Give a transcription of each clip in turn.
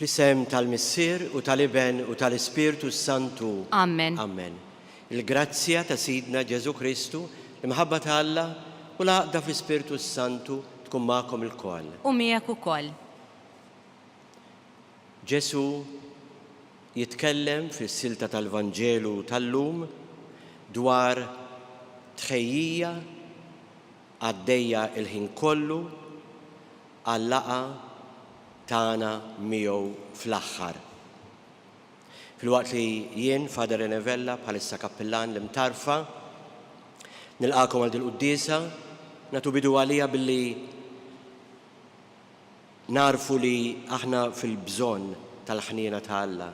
Fl-isem tal-Missier u tal-Iben u tal-Ispirtu s-Santu. Amen. Amen. Il-grazzja ta' Sidna Ġesù Kristu, l-imħabba ta' Alla u l-għaqda fl-Ispirtu s-Santu tkun magħkom ilkoll. U miegħek ukoll. Ġesù jitkellem fis-silta tal-Vanġelu tal-lum dwar tħejjija għaddejja l-ħin kollu għal-laqgħa tagħna miegħu fl-aħħar. Filwaqt li jien, Father Rene Vella, bħalissa kappillan l-Imtarfa, nilqagħkom għal dil-quddiesa, nagħtu bidu għaliha billi nagħrfu li aħna fil-bżonn tal-ħniena ta' Alla.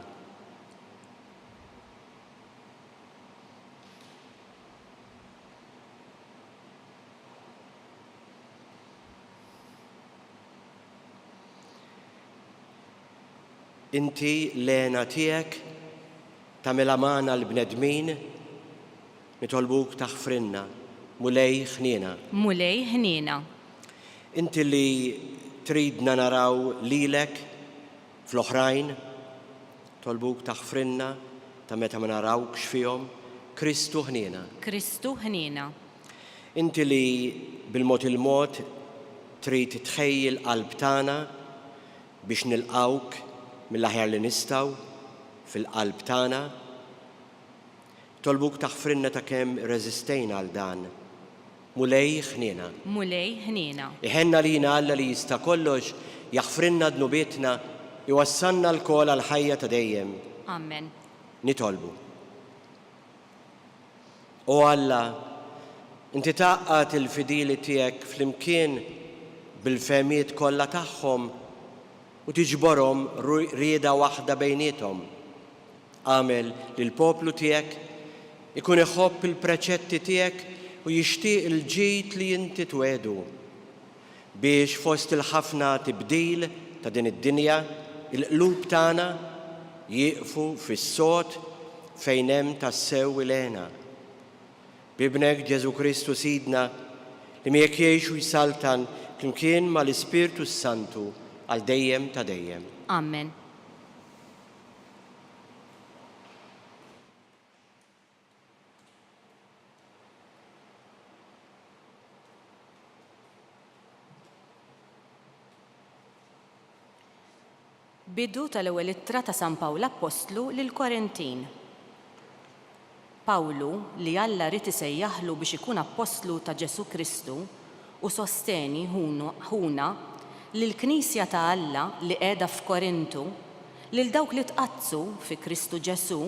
Inti l-hena tiegħek tagħmilha magħna l-bnedmin, nitolbuk taħfrilna, Mulej ħniena. Mulej ħniena. Inti li tridna naraw lilek fl-oħrajn, nitolbuk taħfrilna ta' meta ma narawkx fihom, Kristu ħniena. Kristu ħniena. Inti li bil-mod il-mod trid tħejji l-qalb tagħna biex nilqgħuk mill-aħjar li nistgħu fil-qalb tagħna, nitolbuk taħfrilna ta' kemm irreżistejna għal dan. Mulej ħniena. Mulej ħniena. Iħenn għalina Alla li jista' kollox, jaħfrilna dnubietna, iwassalna lkoll għall-ħajja ta' dejjem. Amen. Nitolbu. O Alla, inti tgħaqqad il-fidili tiegħek flimkien bil-fehmiet kollha tagħhom u tiġborhom rieda waħda bejniethom. Agħmel li l-poplu tiegħek ikun iħobb il-preċetti tiegħek u jixtieq il-ġid li inti twiegħdu. Biex fost il-ħafna tibdil ta' din id-dinja, il-qlub tagħna jieqfu fis-sod fejn hemm tassew il-hena. B'Ibnek Ġesù Kristu Sidna, li miegħek jgħix u jsaltan flimkien ma' l-Ispirtu s-Santu għal dejjem ta' dejjem. Amen. Bidu tal-ewwel ittra ta' San Pawl Appostlu lill-Korintin. Pawlu, li Alla ried isejjaħlu biex ikun appostlu ta' Ġesù Kristu, u Sosteni, ħuna, lill-knisja ta' Alla li qiegħda f'Korintu, lil dawk li tqaddsu fi Kristu Ġesù,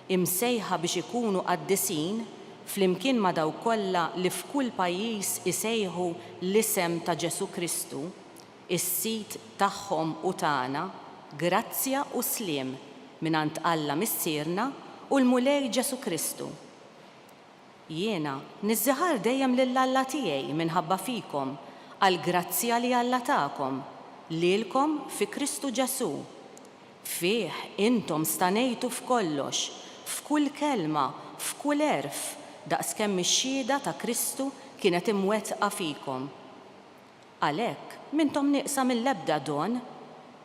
imsejħa biex ikunu qaddisin, flimkien ma' dawk kollha li f'kull pajjiż isejħu l-isem ta' Ġesù Kristu, is-Sid tagħhom u tagħna, grazzja u sliem mingħand Alla Missierna u l-Mulej Ġesù Kristu. Jiena niżżiħar dejjem lil Alla tiegħi minħabba fikom għall-grazzja li Alla takom lilkom fi Kristu Ġesù, Fih intom stanejtu f'kollox, f'kull kelma, f'kull għerf, daqskemm ix-xhieda ta' Kristu kienet imwettqa fikom. Għalhekk, m'intom nieqsa mill-ebda don,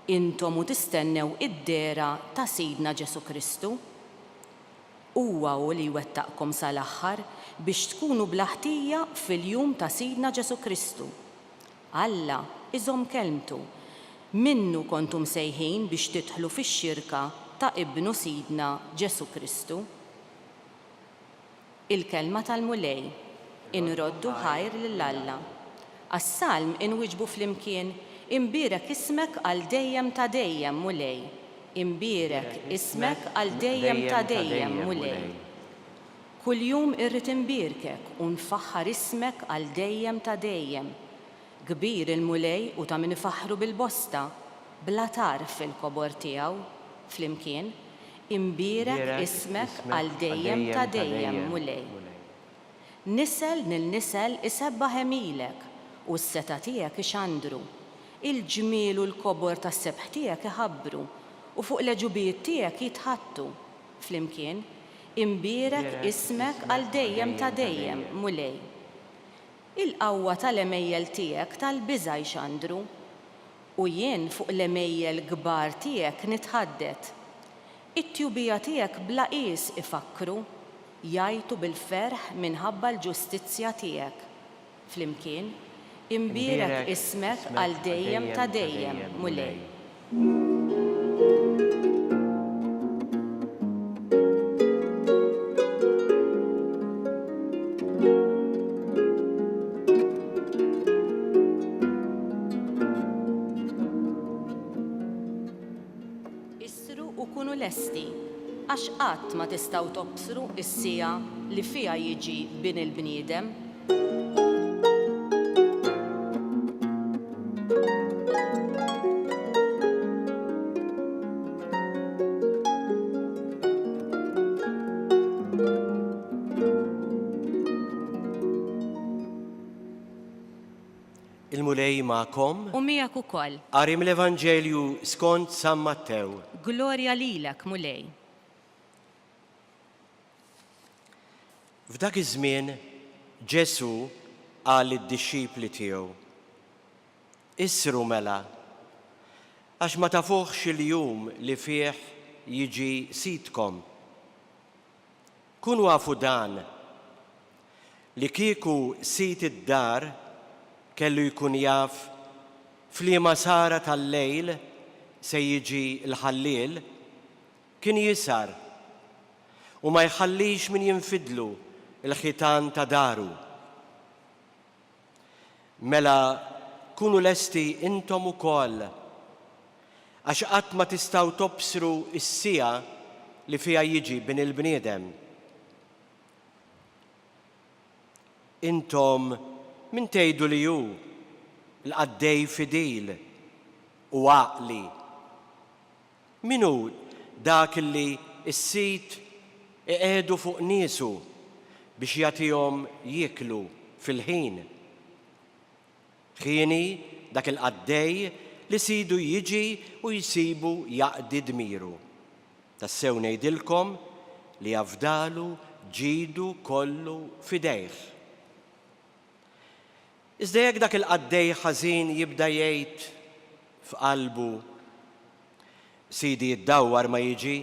intom u tistennew id-dehra ta' Sidna Ġesù Kristu. Huwa hu li jwettaqkom sa l-aħħar biex tkunu bla ħtija fil-jum ta' Sidna Ġesù Kristu. Alla iżomm kelmtu. Minnu kontu msejħin biex tidħlu fix-xirka ta' Ibnu Sidna Ġesù Kristu. Il-Kelma tal-Mulej. Inroddu ħajr lil Alla. Għas-Salm inwieġbu flimkien, Imbierek ismek għal dejjem ta' dejjem, Mulej. Imbierek ismek għal dejjem ta' dejjem, Mulej. Kuljum irrid inbierkek u nfaħħar ismek għal dejjem ta' dejjem. Kbir il-Mulej u ta' min ifaħħru bil-bosta, bla tarf il-kobor tiegħu. Flimkien, Imbierek ismek għal dejjem ta' dejjem, Mulej. Nisel lil nisel isebbaħ għemilek, u s-setgħa tiegħek ixandru. Il-ġmiel u l-kobor tas-sebħ tiegħek iħabbru, u fuq l-għeġubijiet tiegħek jitħaddtu. Flimkien, Imbierek ismek għal dejjem ta' dejjem, Mulej. Il-qawwa tal-għemejjel tiegħek tal-biża' jxandru. U jien fuq l-għemejjel kbar tiegħek nitħaddet. It-tjubija tiegħek bla qies ifakkru, jgħajtu bil-ferħ minħabba l-ġustizzja tiegħek. Flimkien, Imbierek ismek għal dejjem ta' dejjem, Mulej. Issru u kunu lesti, għax qatt ma tistgħu tobsru s-siegħa li fiha jiġi Bin il-bniedem. Il-Mulej magħkom. U miegħek ukoll. Qari mill-Evanġelju skont San Mattew. Glorja lilek, Mulej. F'dak iż-żmien Ġesù qal lid-dixxipli tiegħu, Isru mela, għax ma tafuhx il-jum li fih jiġi Sidkom. Kunu afu dan, li kieku sid id-dar kellu jkun jaf f'liema sara tal-lejl se jiġi l-ħalliel, kien jisgħar u ma jħallix min jinfidlu l-ħitan ta' daru. Mela kunu lesti intom ukoll, għax qatt ma tistgħu tobsru s-siegħa li fiha jiġi Bin il-bniedem. Intom min tgħidu li hu l-qaddej fidil u għaqli? Min hu dak li s-Sid iqiegħdu fuq niesu biex jagħtihom jieklu fil-ħin? Hieni dak il-qaddej li sidu jiġi u jsibu jaqdi dmiru. Tassew ngħidilkom li jafdalu ġidu kollu f'idejh. Iżda jekk dak il-qaddej ħażin jibda jgħid f'qalbu, Sidi jiddawwar ma jiġi,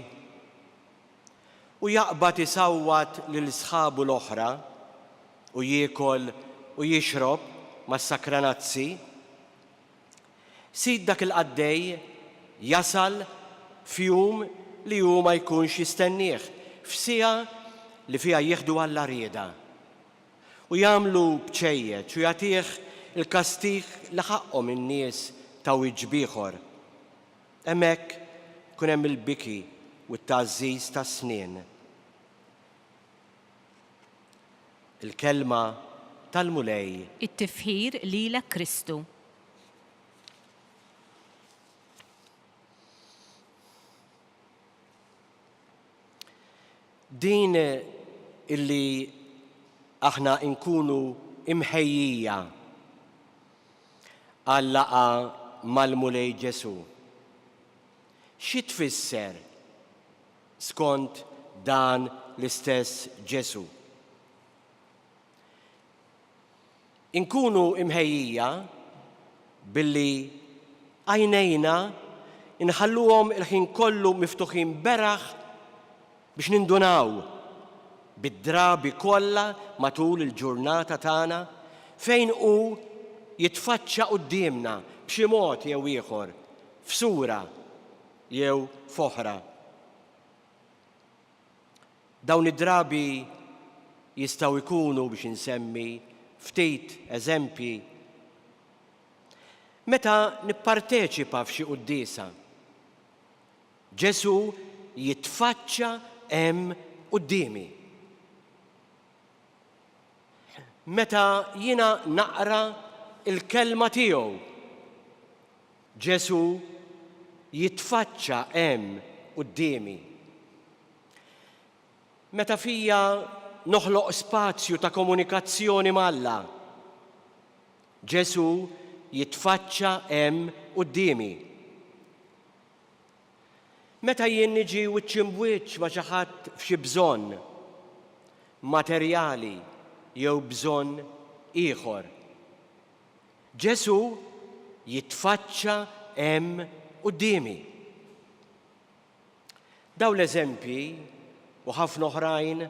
u jaqbad isawwat lil sħabu l-oħra u jiekol u jixrob mas-sakranazzi, sid dak il-qaddej jasal f'jum li hu ma jkunx jistennieh, f'siegħa li fiha jieħdu għall-għarrieda. U jagħmlu bċejjeċ u jagħtih il-kastig li ħaqqhom in-nies ta' wiċċ b'ieħor. Hemmhekk ikun hemm il-biki u t-tgħażżiż tas-snien. Il-Kelma tal-Mulej. It-tifħir lilek Kristu. Din illi aħna nkunu imħejjija għal-laqgħa mal-Mulej Ġesù, xi tfisser skont dan l-istess Ġesù? Inkunu imħejjija billi għajnejna nħalluhom il-ħin kollu miftuħin beraħ biex nindunaw bid-drabi kollha matul il-ġurnata tagħna fejn hu jitfaċċa quddiemna b'xi mod jew ieħor, f'sura jew f'oħra. Dawn id-drabi jistgħu jkunu, biex insemmi ftit eżempji, meta nipparteċipa f'xi quddiesa. Ġesù jitfaċċa hemm quddiemi. Meta jiena naqra l-kelma tiegħu, Ġesù jitfaċċa hemm quddiemi. Meta fija noħloq spazju ta' komunikazzjoni m'Alla, Ġesù jitfaċċa hemm quddiemi. Meta jien niġi wiċċ imb'wiċċ ma' xi ħadd f'xi bżonn, materjali jew bżonn ieħor, Ġesù jitfaċċa hemm quddiemi. Dawn l-eżempji u ħafna oħrajn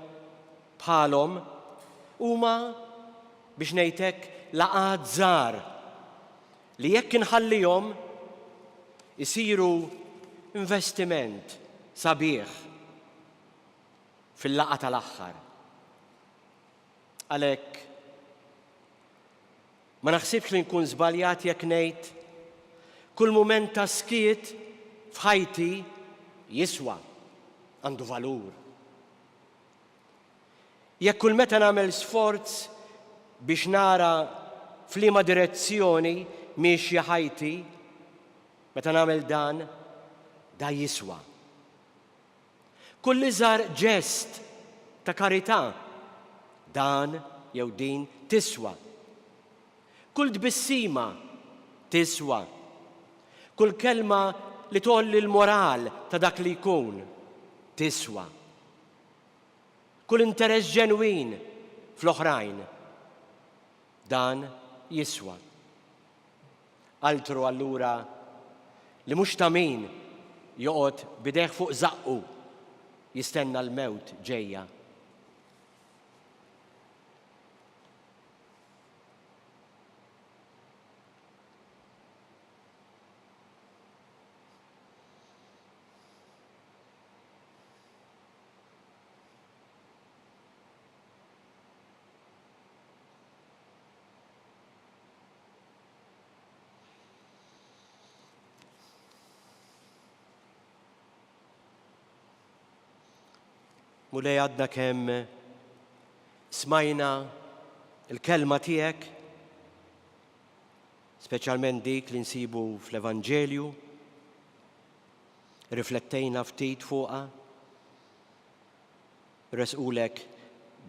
bħalhom huma, biex ngħid hekk, laqgħat żgħar li jekk inħallihom isiru investiment sabiħ fil-laqgħa tal-aħħar. Għalhekk, ma naħsibx li nkun żbaljat jekk ngħid, kull mument ta' skiet f'ħajti jiswa, għandu valur. Jekk kull meta nagħmel sforz biex nara f'liema direzzjoni miexja ħajti, meta nagħmel dan, da jiswa. Kull iżgħar ġest ta' karità, dan jew din tiswa. Kull tbissima tiswa. Kull kelma li tgħolli l-moral ta' dak li jkun, tiswa. Kull interess ġenwin fl-oħrajn, dan jiswa. Altru allura li mhux ta' min joqgħod b'idejh fuq żaqqu jistenna l-mewt ġejja. Mulej għadna kemm smajna l-kelma tiegħek, speċjalment dik li nsibu fl-Evanġelju, riflettejna ftit fuqha, resqulek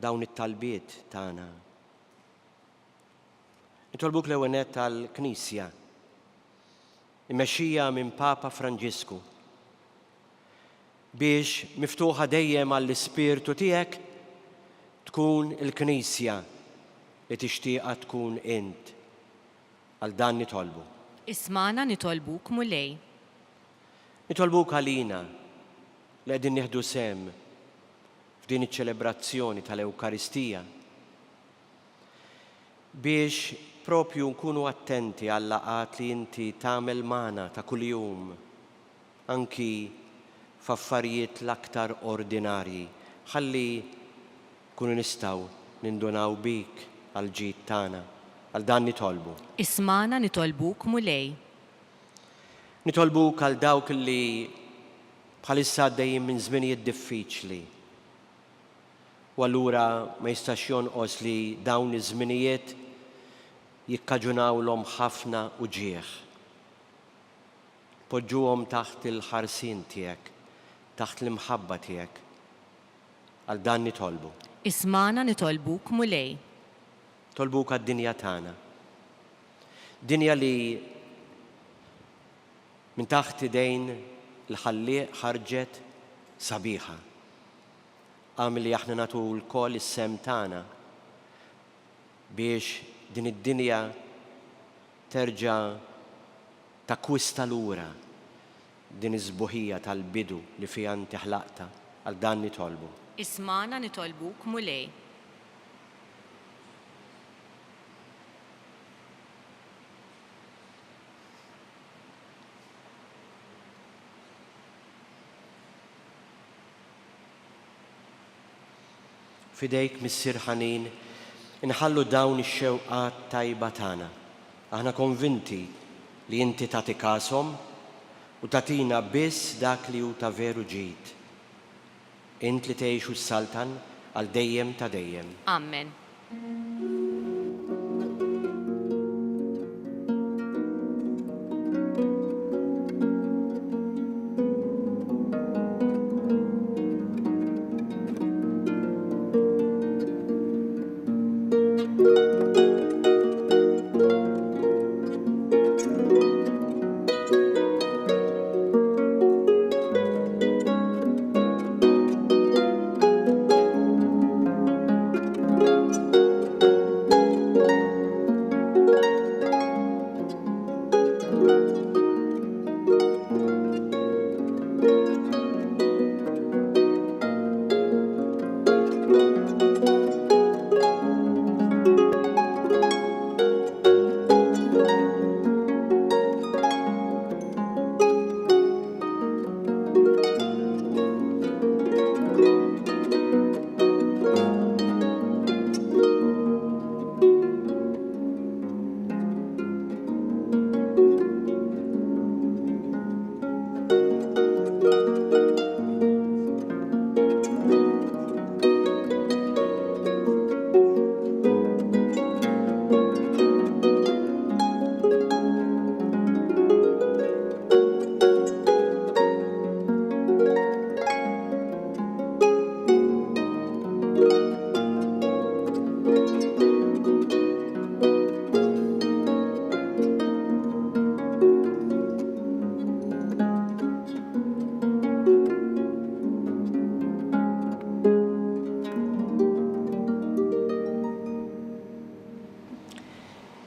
dawn it-talbiet tagħna. Nitolbuk l-ewwel nett għall-Knisja, immexxija minn Papa Franġisku, biex miftuħa dejjem għall-Ispirtu tiegħek tkun il-Knisja li tixtieqha tkun int. Għal dan nitolbu. Ismagħna nitolbuk Mulej. Nitolbuk għalina li qegħdin nieħdu sehem f'din iċ-ċelebrazzjoni tal-Ewkaristija. Biex proprju nkunu attenti għal-laqgħat li inti tagħmel magħna ta' kuljum, anki f'affarijiet l-aktar ordinarji, ħalli nkunu nistgħu nindunaw bik għall-ġid tagħna. Għal dan nitolbu. Ismagħna nitolbuk Mulej. Nitolbuk għal dawk li bħalissa għaddejjin minn żminijiet diffiċli. U allura ma jistax jonqos li dawn iż-żminijiet jikkaġunawlhom ħafna uġigħ. Poġġuhom taħt il-ħarsien tiegħek, taħt l-imħabba tiegħek. Għal dan nitolbu. Ismagħna nitolbuk Mulej. Nitolbuk għad-dinja tagħna. Dinja li minn taħt idejn il-Ħallieq ħarġet sabiħa. Agħmel li aħna nagħtu lkoll is-sehem tagħna biex din id-dinja terġa' takkwista lura din is-sbuħija tal-bidu li fiha inti ħlaqtha. Għal dan nitolbu. Ismagħna nitolbuk, Mulej. F'idejk, Missier ħanin, inħallu dawn ix-xewqat tajba tagħna. Aħna konvinti li inti tagħti kashom u tagħtina biss dak li hu ta' veru ġid. Int li tgħix u ssaltan għal dejjem ta' dejjem. Amen.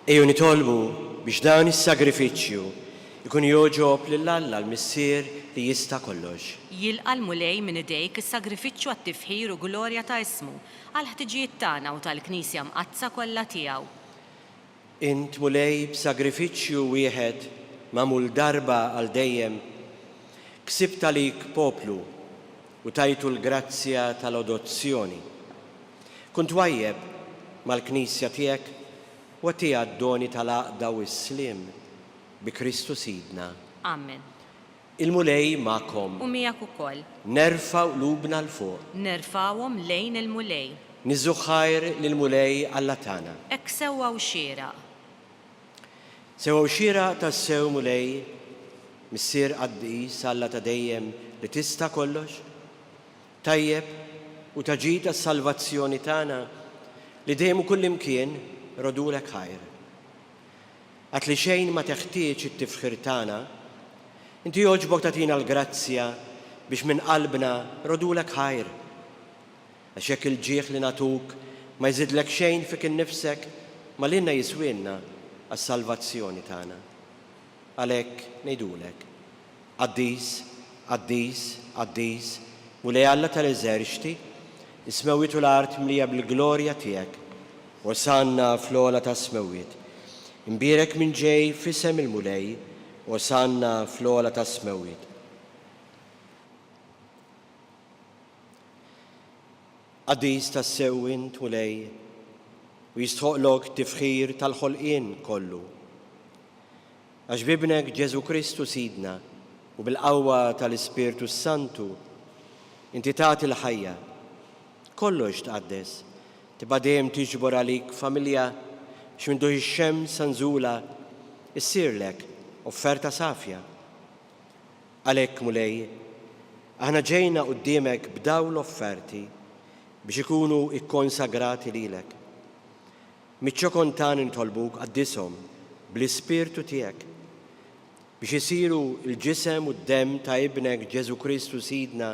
Ejjew nitolbu biex dan is-sagrifiċċju jkun jogħġob lil Alla l-Missier li jista' kollox. Jilqa' l-Mulej minn idejk is-sagrifiċċju għat-tifħir u glorja ta' ismu, għall-ħtiġijiet tagħna u tal-Knisja Mqaddsa kollha tiegħu. Int, Mulej, b'sagrifiċċju wieħed magħmul darba għal dejjem, ksibt għalik poplu u tajtu l-grazzja tal-adozzjoni. Kun twajjeb mal-Knisja tiegħek u agħtiha d-doni tal-għaqda u s-sliem, bi Kristu Sidna. Amen. Il-Mulej magħkom. U miegħek ukoll. Nerfgħu qlubna 'l fuq. Nerfgħuhom lejn il-Mulej. Niżżu ħajr lill-Mulej Alla tagħna. Hekk sewwa u xieraq. Sewwa u xieraq tassew, Mulej, Missier qaddis, Alla ta' dejjem li tista' kollox, tajjeb u ta' ġid għas-salvazzjoni tagħna li dejjem u kullimkien rodulek ħajr. Għad li xejn ma teħtieġ it-tifħir tagħna, inti jogħġbok tagħtina l-grazzja biex minn qalbna rodulek ħajr. Għax jekk il-ġieħ li nagħtuk ma jżidlek xejn fik innifsek, ma lilna jiswielna għas-salvazzjoni tagħna. Għalhekk ngħidulek, Qaddis, qaddis, qaddis, Mulej Alla tal-eżerċti, is-smewwiet u l-art mlija bil-glorja tiegħek. Osanna fl-ogħla tas-smewwiet. Imbierek min ġej f'isem il-Mulej, Osanna fl-ogħla tas-smewwiet. Qaddis tassew int, Mulej, u jistħoqqlok tifħir tal-ħolqien kollu. Għax b'Ibnek Ġesù Kristu Sidna u bil-qawwa tal-Ispirtu s-Santu, inti tagħti l-ħajja. Kollox tqaddes, tibqa' dejjem tiġbor għalik familja biex minn duħ ix-xemx sa nżulha issirlek offerta safja. Għalhekk, Mulej, aħna ġejna quddiemek b'dawn l-offerti biex ikunu kkonsagrati lilek. Miċ-ċokon tagħna nitolbuk qaddishom bl-Ispirtu tiegħek, biex isiru l-ġisem u d-demm ta' Ibnek Ġesù Kristu Sidna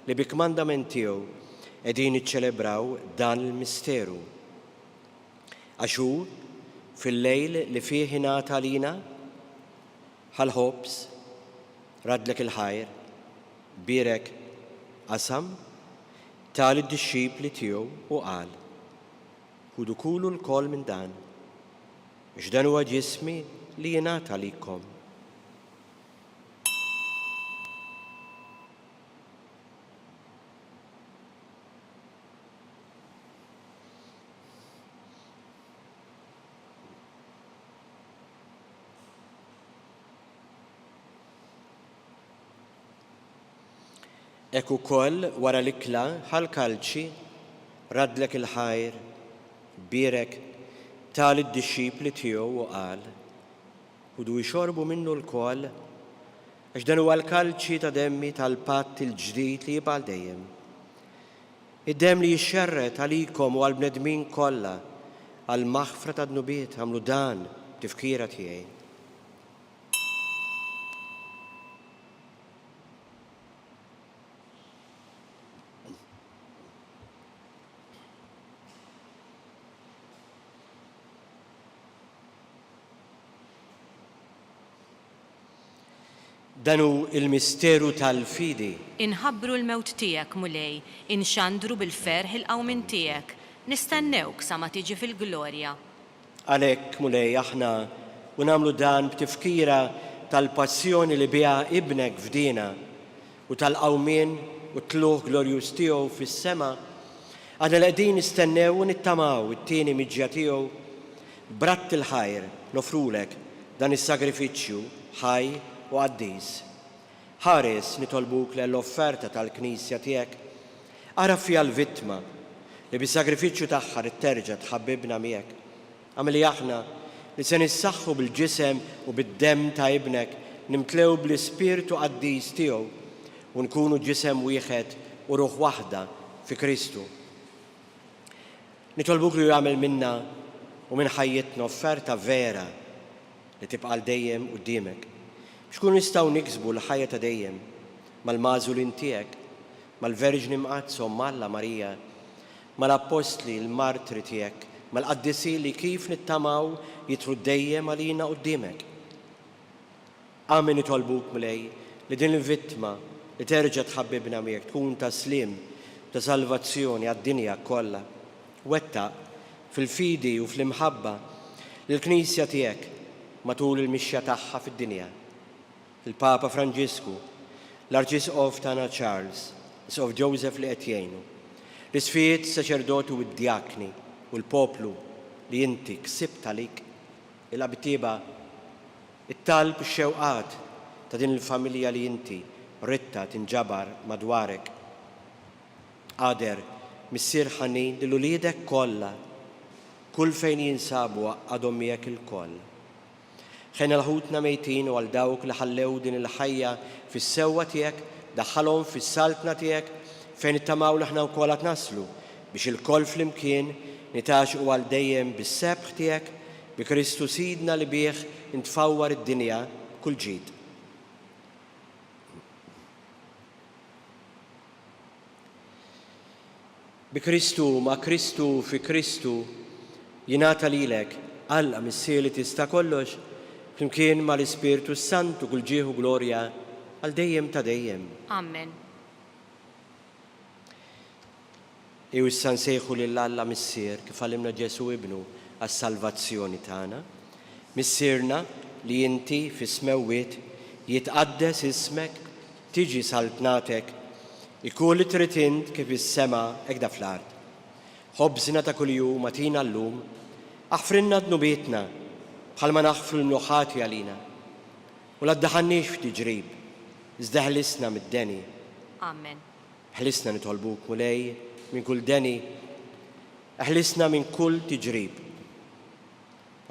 li bi kmandament tiegħu qegħdin niċċelebraw dan il-misteru. Għax hu, fil-lejl li fih ingħata għalina, ħa l-ħobż, raddlek il-ħajr, bierek, qasam, ta lid-dixxipli tiegħu u qal, Ħudu kulu lkoll minn dan, għax dan huwa ġismi li jingħata għalikom. Hekk ukoll, wara l-ikla, ħa l-kalċi, raddlek il-ħajr, bierek, ta lid-dixxipli tiegħu u qal, Ħudu ixorbu minnu lkoll, għax dan huwa l-kalċi ta' demmi tal-patt il-ġdid li jibqa' għal dejjem. Id-demm li jixxerred għalikom u għall-bnedmin kollha għall-maħfra tad-dnubiet, agħmlu dan b'tifkira tiegħi. Dan hu l-misteru tal-fidi. Inħabbru l-mewt tiegħek, Mulej, inxandru bil-ferħ il-qawmien tiegħek, nistennewk sa ma tiġi fil-glorja. Għalhekk, Mulej, aħna u nagħmlu dan b'tifkira tal-passjoni li biha Ibnek fdiena u tal-qawmien u t-tlugħ glorjuż tiegħu fis-sema, aħna li qegħdin nistennew u nittamaw it-tieni miġja tiegħu, b'radd il-ħajr noffrulek dan is-sagrifiċċju ħaj u qaddis. Ħares, nitolbuk lejn l-offerta tal-Knisja tiegħek. Agħraf fiha l-vittma li bis-sagrifiċċju tagħha ridt terġa' tħabbibna miegħek. Agħmel li aħna, li se nissaħħu bil-ġisem u bid-demm ta' Ibnek, nimtlew bl-Ispirtu qaddis tiegħu u nkunu ġisem wieħed u ruħ waħda fi Kristu. Nitolbuk li hu jagħmel minna u minn ħajjitna offerta vera li tibqa' għal dejjem quddiemek, biex nkunu nistgħu niksbu l-ħajja ta' dejjem mal-magħżulin tiegħek, mal-Verġni Mqaddsa Omm Alla Marija, mal-Appostli l-martri tiegħek, mal-qaddisin li kif nittamaw jidħlu dejjem għalina quddiemek. Amen Nitolbuk, Mulej, li din il-vittma li terġa' tħabbibna miegħek tkun ta' sliem u ta' salvazzjoni għad-dinja kollha. Wettaq, fil-fidi u fl-imħabba, lill-Knisja tiegħek matul il-mixja tagħha fid-dinja. Il-Papa Franġisku, l-Arċisqof tagħna Charles, l-Isqof Joseph li qed jgħinu, l-Isqfijiet, is-saċerdoti u d-djakni u l-poplu li inti ksibt għalik, ilqa' bit-tjieba It-talb u x-xewqat ta' din il-familja li inti ridtha tinġabar madwarek. Qader, Missier ħanin, lil uliedek kollha, kull fejn jinsabu għaqqadhom miegħek ilkoll. Ħenn għal ħutna mejtin u għal dawk li ħallew din il-ħajja fis-sewwa tiegħek, daħħalhom fis-saltna tiegħek fejn nittamaw li aħna wkoll għad naslu biex ilkoll flimkien nitgħaxqu għal dejjem bis-sebħ tiegħek Bi Kristu Sidna li bih intfawwar id-dinja b'kull ġid. Bi Kristu, ma' Kristu, fi Kristu, jingħata lilek, Alla Missier li tista' kollox, flimkien ma' l-Ispirtu s-Santu kull ġieħ u glorja għal dejjem ta' dejjem. Amen. Ejjew issa nsejħu lil Alla Missier kif għallimna Ġesù Ibnu għas-salvazzjoni tagħna. Missierna li inti fis-smewwiet, jitqaddes ismek, tiġi saltnatek, ikun li trid int kif fis-sema hekk da fl-art. Ħobżna ta' kuljum agħtina llum, aħfrilna dnubietna bħalma naħfru lil min hu ħati għalina. U la ddaħħalniex f'tiġrib, iżda ħlisna mid-deni. Amen. Ħlisna nitolbuk, Mulej, minn kull deni, eħlisna minn kull tiġrib.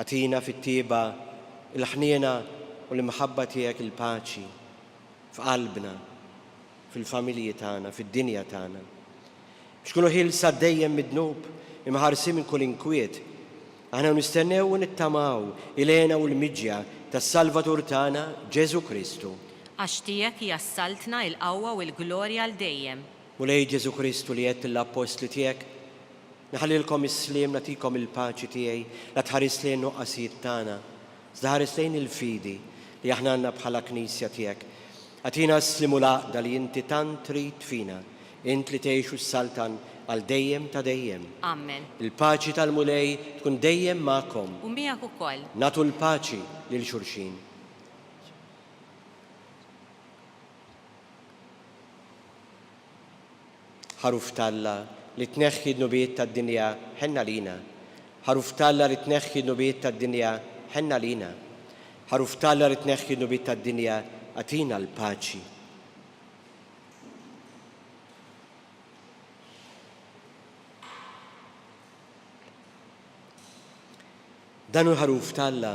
Agħtina fit-tjieba, il-ħniena u l-imħabba tiegħek il-paċi f'qalbna, fil-familji tagħna, fid-dinja tagħna. Biex nkunu ħielsa dejjem mid-dnub, imħarsin minn kull inkwiet, aħna u nistennew u nittamaw il-hena u l-miġja tas-Salvatur tagħna, Ġesù Kristu. Għax tiegħek hija s-saltna, il-qawwa u l-glorja għal dejjem. Mulej Ġesù Kristu li għedt lill-appostli tiegħek, Nħallilkom is-sliem, nagħtikom il-paċi tiegħi, la tħares lejn in-nuqqasijiet tagħna, iżda ħares lejn il-fidi li aħna għandna bħala Knisja tiegħek. Agħtina s-sliem u l-għaqda li inti tant trid fina, int li tgħix u ssaltan għal dejjem ta' dejjem. Amen. Il-paċi tal-Mulej tkun dejjem magħkom. U miegħek ukoll. Nagħtu l-paċi lil xulxin. Ħaruf t'Alla li tneħħi d-dnubiet tad-dinja, ħenn għalina. Ħaruf t'Alla li tneħħi d-dnubiet tad-dinja, ħenn għalina. Ħaruf t'Alla li tneħħi d-dnubiet tad-dinja, agħtina l-paċi. Dan hu l-Ħaruf t'Alla.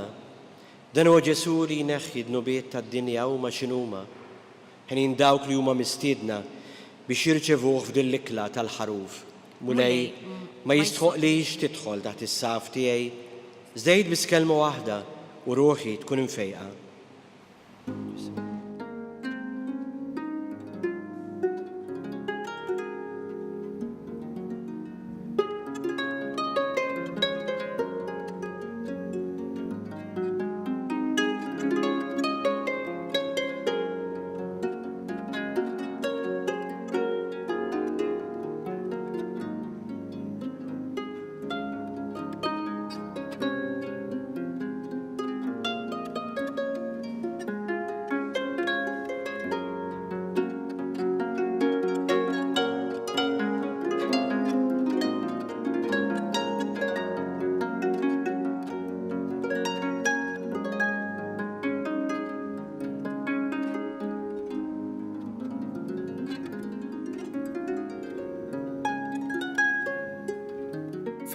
Dan huwa Ġesù li jneħħi d-dnubiet tad-dinja huma x'inhuma. Henjin dawk li huma mistiedna biex jirċevuh f'din l-ikla tal-Ħaruf. Mulej, ma jistħoqqlix tidħol taħt is-saqaf tiegħi, iżda għid biss kelma waħda u ruħi tkun imfejqa.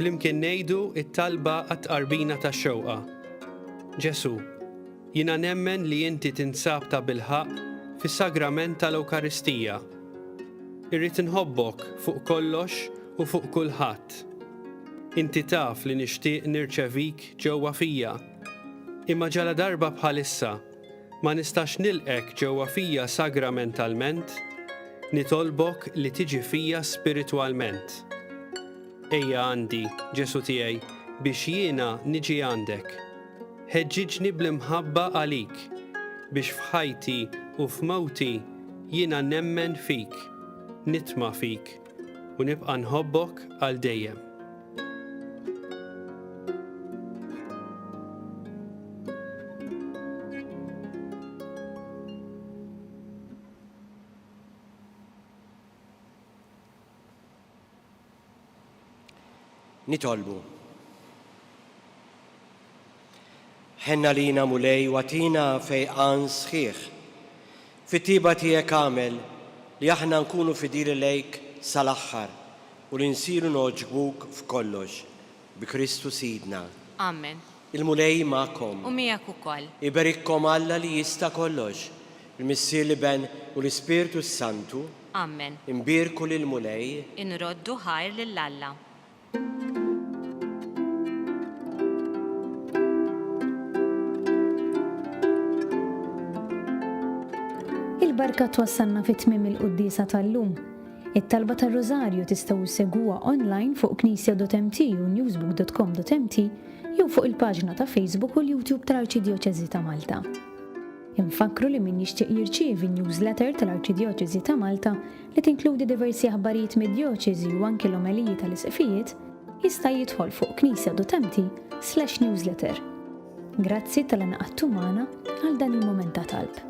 Flimkien ngħidu t-talba għat-tqarbina tax-xewqa. Ġesù, jiena nemmen li inti tinsab tabilħaqq fis-sagrament tal-Ewkaristija. Irrid inħobbok fuq kollox u fuq kulħadd. Inti taf li nixtieq nirċevik ġewwa fija, imma ġaladarba bħalissa ma nistax nilqgħek ġewwa fija sagramentalment, nitolbok li tiġi fija spiritwalment. Ejja għandi, Ġesù tiegħi, biex jiena niġi għandek. Ħeġġiġni bl-imħabba għalik, biex f'ħajti u f'mewti jiena nemmen fik, nitma' fik, u nibqa' nħobbok għal dejjem. Nitolbu. Ħenn għalina Mulej u agħtina fejqan sħiħ. Fit-tjieba tiegħek agħmel li aħna nkunu fidili lejk sal-aħħar u li nsiru nogħġbuk f'kollox. Bi Kristu Sidna. Amen. Il-Mulej magħkom. U miegħek ukoll. Iberikkom Alla li jista' kollox, il-Missier, l-Iben, u l-Ispirtu s-Santu. Amen. Inbierku lill-Mulej. Inroddu ħajr lil Alla. Il-barka twassalna fi tmiem il-quddiesa tal-lum. It-talba tar-Rużarju tistgħu ssegwuha online fuq knisja.mt u newsbook.com.mt jew fuq il-paġna ta' Facebook u l-YouTube tal-Arċidjoċesi ta' Malta. Infakkru li min jixtieq jirċievi n-newsletter tal-Arċidjoċesi ta' Malta li tinkludi diversi aħbarijiet mid-djoċesi u anki l-omeliji tal-isqfijiet, jista' jidħol fuq knisja.mt slash newsletter. Grazzi talli ngħaqadtu magħna għal dan il-mument ta' talb.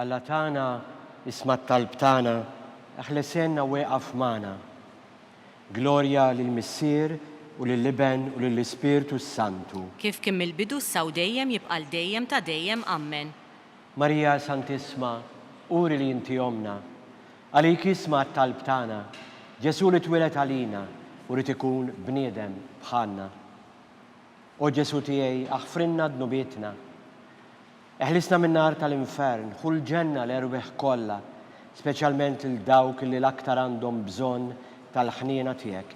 Alla tagħna, isma' t-talb tagħna, eħlesenna u ieqaf magħna. Glorja lill-Missier u lill-Iben u lill-Ispirtu s-Santu. Kif kien mill-bidu issa u dejjem jibqa' għal dejjem ta' dejjem. Ammen. Marija Santissma, uri li inti Ommna. Għalik isma' t-talb tagħna, Ġesù li twieled għalina u ried ikun bniedem bħalna. O Ġesù tiegħi, aħfrilna dnubietna. Eħlisna min-nar tal-infern, ħu l-ġenna l-erwieħ kollha, speċjalment lil dawk li l-aktar għandhom bżonn tal-ħniena tiegħek.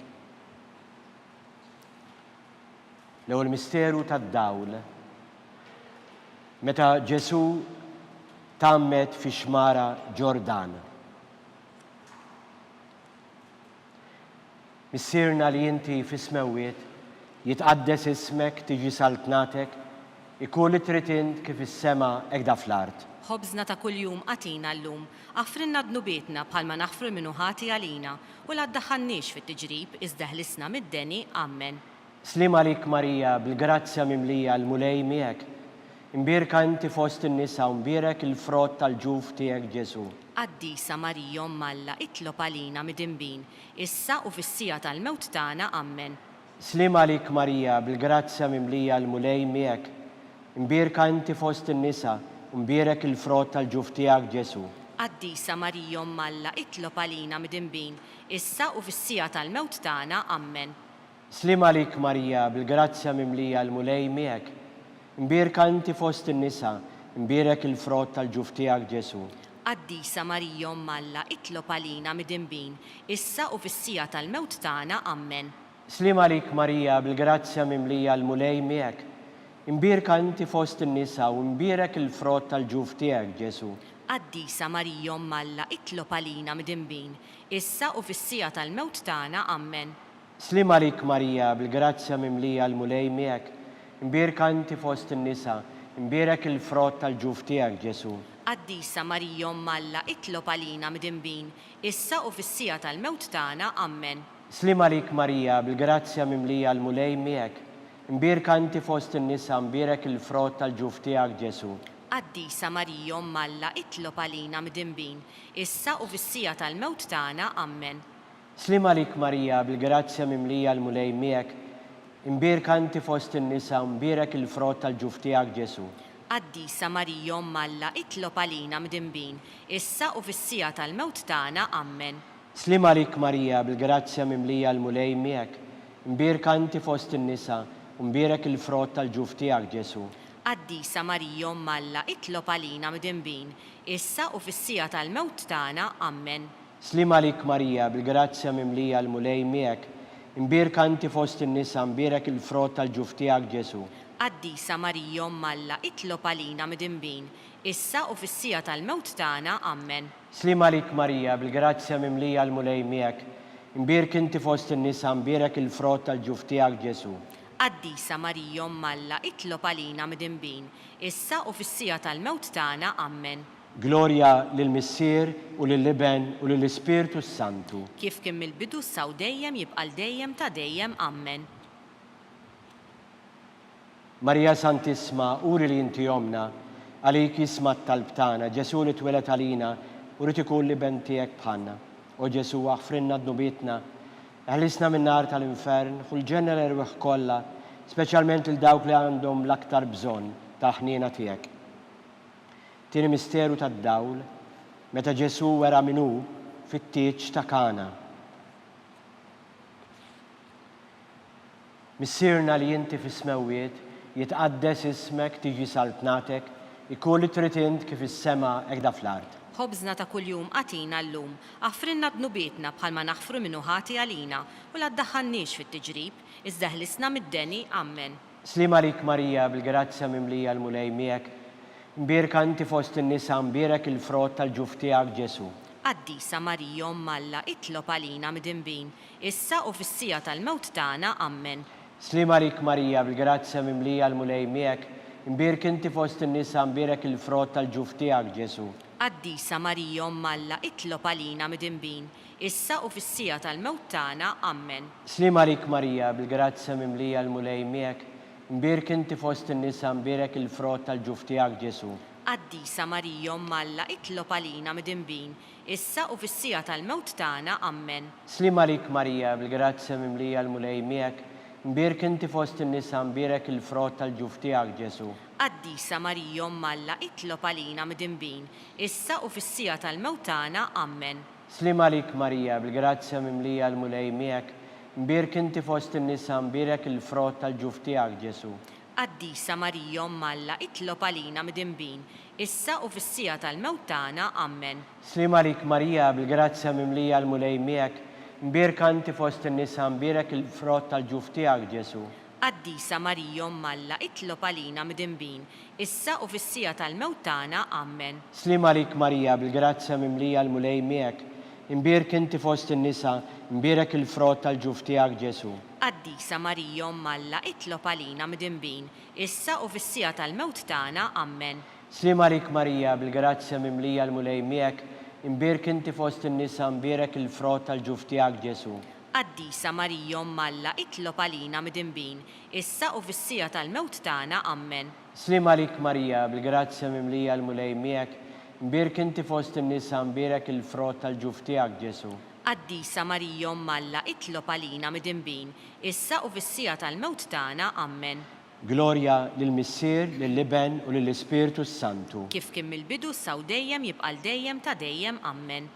L-ewwel misteru tad-dawl. Meta Ġesù tgħammed fix-xmara Ġordan. Missierna li inti fis-smewwiet, jitqaddes ismek, tiġi saltnatek, ikun li trid int kif fis-sema hekk da fl-art. Ħobżna ta' kuljum agħtina llum. Aħfrilna dnubietna bħalma naħfru 'l min hu ħati għalina, u la ddaħħalniex fit-tiġrib, iżda eħlisna mid-deni. Ammen. Sliem għalik Marija, bil-grazzja mimlija, l-Mulej miegħek. Imbierka inti fost in-nisa u mbierek il-frott tal-ġuf tiegħek Ġesù. Qaddisa Marija Omm Alla itlob għalina midinbin, issa u fis-siegħa tal-mewt tagħna. Ammen. Sliem għalik Marija, bil-grazzja mimlija l-Mulej miegħek. Imbierka inti fost in-nisa u mbierek il-frott tal-ġuf tiegħek Ġesù. Qaddisa Marija Omm Alla itlob għalina midinbin, issa u fis-siegħa tal-mewt tagħna. Ammen. Sliem għalik Marija, bil-grazzja mimlija l-Mulej miegħek. Imbierka inti fost in-nisa, imbierek il-frott tal-ġuf tiegħek Ġesù. Qaddisa Marija Omm Alla itlob għalina midinbin, issa u fis-siegħa tal-mewt tagħna. Ammen. Sliem għalik Marija, bil-grazzja mimlija l-Mulej miegħek. Imbierka inti fost in-nisa u imbierek il-frott tal-ġuf tiegħek Ġesù. Qaddisa Marija Omm Alla itlob għalina midinbin, issa u fis-siegħa tal-mewt tagħna. Ammen. Sliem għalik Marija, bil-grazzja mimlija l-Mulej miegħek, imbierka inti fost in-nisa, imbierek il-frott tal-ġuf tiegħek Ġesù. Qaddisa Marija Omm Alla itlob għalina midinbin, issa u fis-siegħa tal-mewt tagħna. Ammen. Sliem għalik Marija, bil-grazzja mimlija l-Mulej miegħek, imbierka inti fost in-nisa, imbierek il-frott tal-ġuf tiegħek Ġesù. Qaddisa Marija Omm Alla itlob għalina mdinbin, issa u fis-siegħa tal-mewt tagħna. Ammen. Sliem għalik Marija, bil-grazzja mimlija l-Mulej miegħek, imbierka inti fost in-nisa u mbierek il-frott tal-ġuf tiegħek Ġesù. Qaddisa Marija Omm Alla itlob għalina mdinbin, issa u fis-siegħa tal-mewt tagħna. Ammen. Sliem għalik Marija, bil-grazzja mimlija l-Mulej miegħek, imbierka inti fost in-nisa u mbierek il-frott tal-ġuf tiegħek Ġesù. Qaddisa Marija Omm Alla itlob għalina mdinbin, issa u fis-siegħa tal-mewt tagħna. Ammen. Sliem għalik Marija, bil-grazzja mimlija l-Mulej miegħek, imbierka inti fost in-nisa mbierek il-frott tal-ġuf tiegħek Ġesù. Qaddisa Marija Omm Alla itlob għalina mdinbin, issa u fis-siegħa tal-mewt tagħna. Ammen. Sliem għalik Marija, bil-grazzja mimlija l-Mulej miegħek, imbierk inti fost in-nisa mbierek il-frott tal-ġuf tiegħek Ġesù. Qaddisa Marija Omm Alla itlob għalina mdinbin, issa u fis-siegħa tal-mewt tagħna. Ammen. Glorja lill-Missier u lill-Iben u lill-Ispirtu s-Santu. Kif kien mill-bidu issa u dejjem jibqa' 'l dejjem ta' dejjem. Ammen. Marija Santissma, uri li inti Ommna, għalik jisma' t-talb tagħna, Ġesù li twieled għalina u ried ikun l-Iben tiegħek bħalna. O Ġesù, aħfrilna dnubietna, Eħlisna min-nar tal-infern, ħu l-ġenna l-erwieħ kollha, speċjalment lil dawk li għandhom l-aktar bżonn tal-ħniena tiegħek. Tieni misteru tad-dawl, meta Ġesù wera min hu fit-tieġ ta' Kana. Missierna li inti fis-smewwiet, jitqaddes ismek, tiġi saltnatek, ikun li trid int kif fis-sema hekk da fl-art. Ħobżna ta' kuljum agħtina llum. Aħfrilna dnubietna bħalma naħfru min hu ħati għalina, u la ddaħħalniex fit-tiġrib, iżda eħlisna mid-deni. Ammen. Sliem għalik Marija, bil-grazzja mimlija l-Mulej miegħek, imbierka inti fost in-nisa mbierek il-frott tal-ġuf tiegħek Ġesù. Qaddisa Marija Omm Alla itlob għalina midinbin, issa u fis-siegħa tal-mewt tagħna. Ammen. Sliem għalik Marija, bil-grazzja mimlija l-Mulej miegħek, imbierk inti fost in-nisa mbierek il-frott tal-ġuf tiegħek Ġesù. Qaddisa Marija Omm Alla itlob għalina midinbin, issa u fis-siegħa tal-mewt tagħna. Ammen. Sliem għalik Marija, bil-grazzja mimlija l-Mulej miegħek, imbierk inti fost in-nisa mbierek il-frott tal-ġuf tiegħek Ġesù. Qaddisa Marija Omm Alla itlob għalina midinbin, issa u fis-siegħa tal-mewt tagħna. Ammen. Sliem għalik Marija, bil-grazzja mimlija l-Mulej miegħek, imbierk inti fost in-nisa mbierek il-frott tal-ġuf tiegħek Ġesù. Qaddisa Marija Omm Alla itlob għalina midinbin, issa u fis-siegħa tal-mewt tagħna. Ammen. Sliem għalik Marija, bil-grazzja mimlija l-Mulej miegħek, imbierk inti fost in-nisa mbierek il-frott tal-ġuf tiegħek Ġesù. Qaddisa Marija Omm Alla itlob għalina midinbin, issa u fis-siegħa tal-mewt tagħna. Ammen. Sliem għalik Marija, bil-grazzja mimlija l-Mulej miegħek, imbierka inti fost in-nisa mbierek il-frott tal-ġuf tiegħek Ġesù. Qaddisa Marija Omm Alla itlob għalina midinbin, issa u fis-siegħa tal-mewt tagħna. Ammen. Sliem għalik Marija, bil-grazzja mimlija l-Mulej miegħek, imbierk inti fost in-nisa, imbierek il-frott tal-ġuf tiegħek Ġesù. Qaddisa Marija Omm Alla itlob għalina midinbin, issa u fis-siegħa tal-mewt tagħna. Ammen. Sliem għalik Marija, bil-grazzja mimlija l-Mulej miegħek, imbierk inti fost in-nisa, imbierek il-frott tal-ġuf tiegħek Ġesù. Qaddisa Marija Omm Alla itlob għalina midinbin, issa u fis-siegħa tal-mewt tagħna. Ammen. Sliem għalik Marija, bil-grazzja mimlija l-Mulej miegħek, imbierk inti fost in-nisa mbierek il-frott tal-ġuf tiegħek Ġesù. Qaddisa Marija Omm Alla itlob għalina midinbin, issa u fis-siegħa tal-mewt tagħna. Ammen. Glorja lill-Missier, lill-Iben u lill-Ispirtu s-Santu. Kif kien mill-bidu issa u dejjem jibqa' 'l dejjem ta' dejjem. Ammen.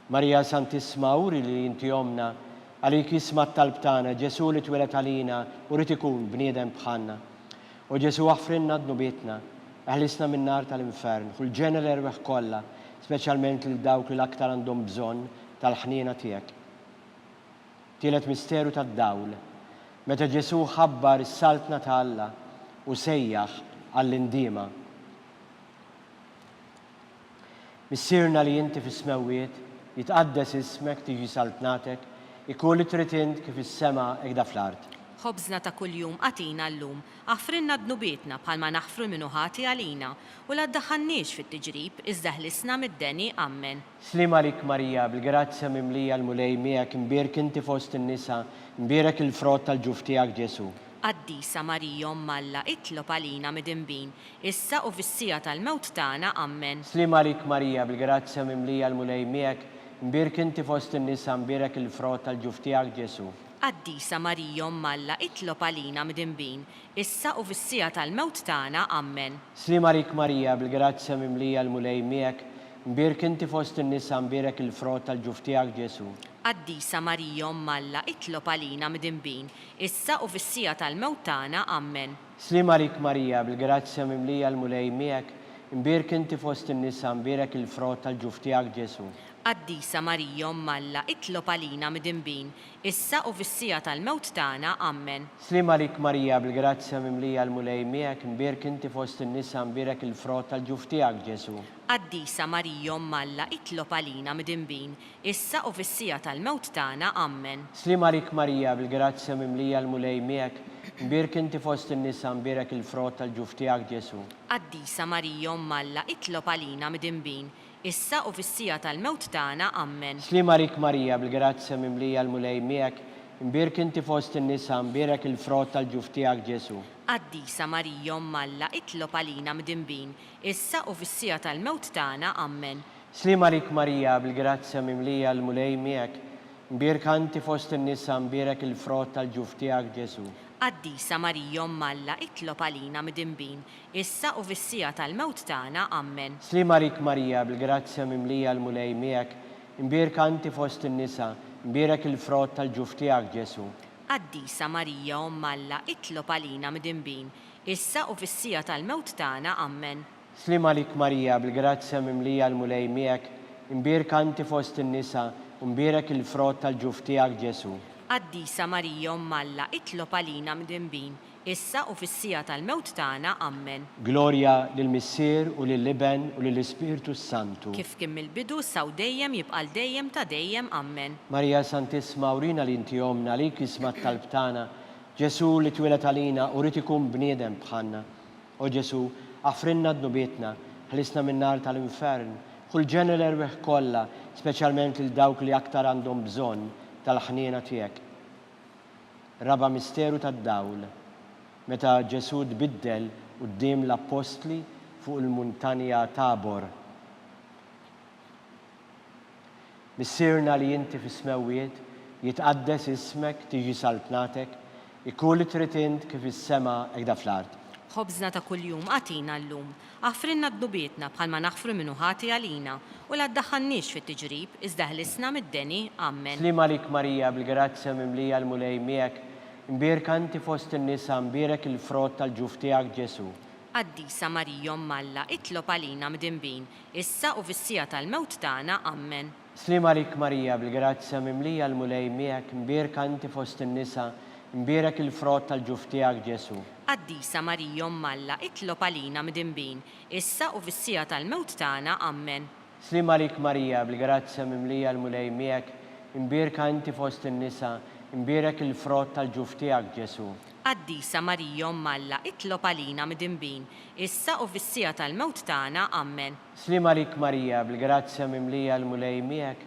Marija Santissma uri li inti Ommna, għalik jisma' t-talb tagħna, Ġesù li twieled għalina u ried ikun bniedem bħalna. O Ġesù aħfrilna dnubietna, eħlisna min-nar tal-infern, ħu l-ġenna l-erwieħ kollha, speċjalment lil dawk li l-aktar għandhom bżonn tal-ħniena tiegħek. Tielet misteru tad-dawl, meta Ġesù ħabbar is-Saltna ta' Alla u sejjaħ għall-indiema. Missierna li inti fis-smewwiet, jitqaddes ismek, tiġi saltnatek, ikun li trid int kif fis-sema hekk da fl-art. Ħobżna ta' kuljum agħtina llum. Aħfrilna dnubietna bħalma naħfru 'l min hu ħati għalina. U la ddaħħalniex fit-tiġrib, iżda ħlisna mid-deni. Ammen. Sliem għalik Marija, bil-grazzja mimlija l-Mulej miegħek, imbierk inti fost in-nisa, imbierek il-frott tal-ġuf tiegħek Ġesù. Qaddisa Marija Omm Alla, itlob għalina midinbin, issa u fis-siegħa tal-mewt tagħna. Ammen. Sliem għalik Marija, bil-grazzja mimlija l-Mulej miegħek, imbierk inti fost in-nisa, mbierek il-frott tal-ġuf tiegħek Ġesù. Qaddisa Marija Omm Alla, itlob għalina midinbin, issa u fis-siegħa tal-mewt tagħna. Ammen. Sliem għalik Marija, bil-grazzja mimlija l-Mulej miegħek, imbierk inti fost in-nisa, mbierek il-frott tal-ġuf tiegħek Ġesù. Qaddisa Marija Omm Alla, itlob għalina midinbin, issa u fis-siegħa tal-mewt tagħna. Ammen. Sliem għalik Marija, bil-grazzja mimlija l-Mulej miegħek, imbierk inti fost in-nisa, mbierek il-frott tal-ġuf tiegħek Ġesù. Qaddisa Marija Omm Alla, itlob għalina midinbin, issa u fis-siegħa tal-mewt tagħna. Ammen. Sliem għalik Marija, bil-grazzja mimlija l-Mulej miegħek, imbierk inti fost in-nisa, mbierek il-frott tal-ġuf tiegħek Ġesù. Qaddisa Marija Omm Alla, itlob għalina midinbin, issa u fis-siegħa tal-mewt tagħna. Ammen. Sliem għalik Marija, bil-grazzja mimlija l-Mulej miegħek, imbierk inti fost in-nisa, mbierek il-frott tal-ġuf tiegħek Ġesù. Qaddisa Marija Omm Alla, itlob għalina midinbin, issa u fis-siegħa tal-mewt tagħna. Ammen. Sliem għalik Marija, bil-grazzja mimlija l-Mulej miegħek, imbierk inti fost in-nisa, mbierek il-frott tal-ġuf tiegħek Ġesù. Qaddisa Marija Omm Alla, itlob għalina midinbin, issa u fis-siegħa tal-mewt tagħna. Ammen. Sliem għalik Marija, bil-grazzja mimlija l-Mulej miegħek, mbierka inti fost in-nisa, mbierek il-frott tal-ġuf tiegħek Ġesù. Qaddisa Marija Omm Alla, itlob għalina midinbin, issa u fis-siegħa tal-mewt tagħna. Ammen. Sliem għalik Marija, bil-grazzja mimlija l-Mulej miegħek, imbierka inti fost in-nisa, mbierek il-frott tal-ġuf tiegħek Ġesù. Qaddisa Marija Omm Alla, itlob għalina midinbin, issa u fis-siegħa tal-mewt tagħna. Ammen. Sliem għalik Marija, bil-grazzja mimlija l-Mulej miegħek, imbierka inti fost in-nisa, u mbierek il-frott tal-ġuf tiegħek Ġesù. Qaddisa Marija Omm Alla, itlob għalina midinbin, issa u fis-siegħa tal-mewt tagħna. Ammen. Glorja lill-Missier u lill-Iben u lill-Ispirtu s-Santu. Kif kien mill-bidu, issa u dejjem, jibqa' għal dejjem ta' dejjem. Ammen. Marija Santissma, urina li inti Ommna, għalik jisma' t-talb tagħna. Ġesù li twieled għalina u ried ikun bniedem bħalna. O Ġesù, aħfrilna dnubietna, ħlisna min-nar tal-infern, ħu l-ġenna l-erwieħ kollha, speċjalment lil dawk li aktar għandhom bżonn tal-ħniena tiegħek. Raba' Misteru tad-Dawl, Meta Ġesù tbiddel quddiem l-appostli fuq il-muntanja Tabor. Missierna li inti fis-smewwiet, jitqaddes ismek, tiġi saltnatek, ikun li trid int kif fis-sema hekda fl-art. Ħobżna ta' kuljum agħtina llum. Aħfrilna dnubietna bħalma naħfru min hu ħati għalina, u la ddaħħalniex fit-tiġrib, iżda ħlisna mid-deni. Ammen. Sliem għalik Marija, bil-grazzja mimlija l-Mulej miegħek, imbierka inti fost in-nisa, mbierek il-frott tal-ġuf tiegħek Ġesù. Qaddisa Marija Omm Alla, itlob għalina mdinbin, issa u fis-siegħa tal-mewt tagħna. Ammen. Sliem għalik Marija, bil-grazzja mimlija l-Mulej miegħek, imbierka inti fost in-nisa, imbierek il-frott tal-ġuf tiegħek Ġesù. Qaddisa Marija Omm Alla, itlob għalina mdinbin, issa u fis-siegħa tal-mewt tagħna. Ammen. Sliem għalik Marija, bil-grazzja mimlija l-Mulej miegħek, imbierka inti fost in-nisa, imbierek il-frott tal-ġuf tiegħek Ġesù. Qaddisa Marija Omm Alla, itlob għalina mdinbin, issa u fis-siegħa tal-mewt tagħna. Ammen. Sliem għalik Marija, bil-grazzja mimlija l-Mulej miegħek,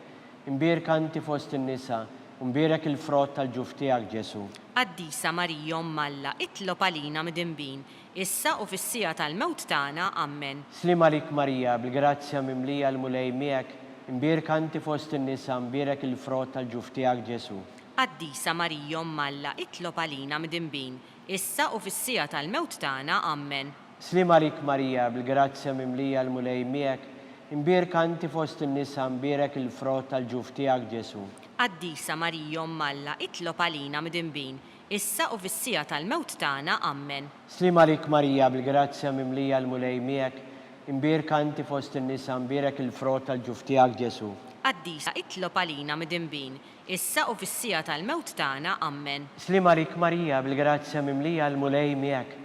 imbierka inti fost in-nisa, u mbierek il-frott tal-ġuf tiegħek Ġesù. Qaddisa Marija Omm Alla, itlob għalina midinbin, issa u fis-siegħa tal-mewt tagħna. Ammen. Sliem għalik Marija, bil-grazzja mimlija l-Mulej miegħek, imbierka inti fost in-nisa, mbierek il-frott tal-ġuf tiegħek Ġesù. Qaddisa Marija Omm Alla, itlob għalina midinbin, issa u fis-siegħa tal-mewt tagħna. Ammen. Sliem għalik Marija, bil-grazzja mimlija l-Mulej miegħek, imbierka inti fost in-nisa, mbierek il-frott tal-ġuf tiegħek Ġesù. Qaddisa Marija Omm Alla, itlob għalina midinbin, issa u fis-siegħa tal-mewt tagħna. Ammen. Sliem għalik Marija, bil-grazzja mimlija l-Mulej miegħek, imbierka inti fost in-nisa, mbierek il-frott tal-ġuf tiegħek Ġesù. Qaddisa, itlob għalina midinbin, issa u fis-siegħa tal-mewt tagħna. Ammen. Sliem għalik Marija, bil-grazzja mimlija l-Mulej miegħek,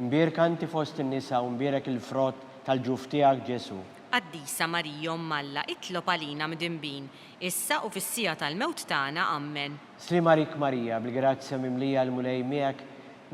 imbierka inti fost in-nisa u mbierek il-frott tal-ġuf tiegħek Ġesù. Qaddisa Marija Omm Alla, itlob għalina midinbin, issa u fis-siegħa tal-mewt tagħna. Ammen. Sliem għalik Marija, bil-grazzja mimlija l-Mulej miegħek,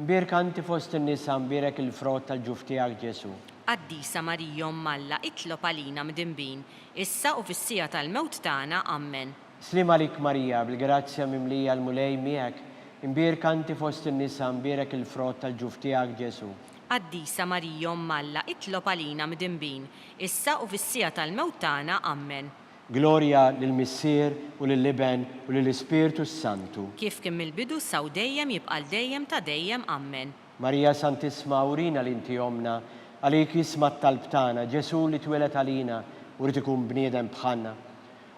imbierka inti fost in-nisa mbierek il-frott tal-ġuf tiegħek Ġesù. Qaddisa Marija Omm Alla, itlob għalina midinbin, issa u fis-siegħa tal-mewt tagħna. Ammen. Sliem għalik Marija, bil-grazzja mimlija l-Mulej miegħek, Imbierka inti fost in-nisa, mbierek il-frott tal-ġuf tiegħek, Ġesù. Qaddisa Marija Omm Alla, itlob għalina mdinbin, issa u fis-siegħa tal-mewt tagħna. Ammen. Glorja lill-Missier u lill-Iben u lill-Ispirtu s-Santu. Kif kien mill-bidu issa u dejjem jibqa' għal dejjem ta' dejjem. Ammen. Marija Santissma urina li inti Ommna, għalik jisma' t-talb tagħna, Ġesù li twieled għalina u ried ikun bniedem bħalna.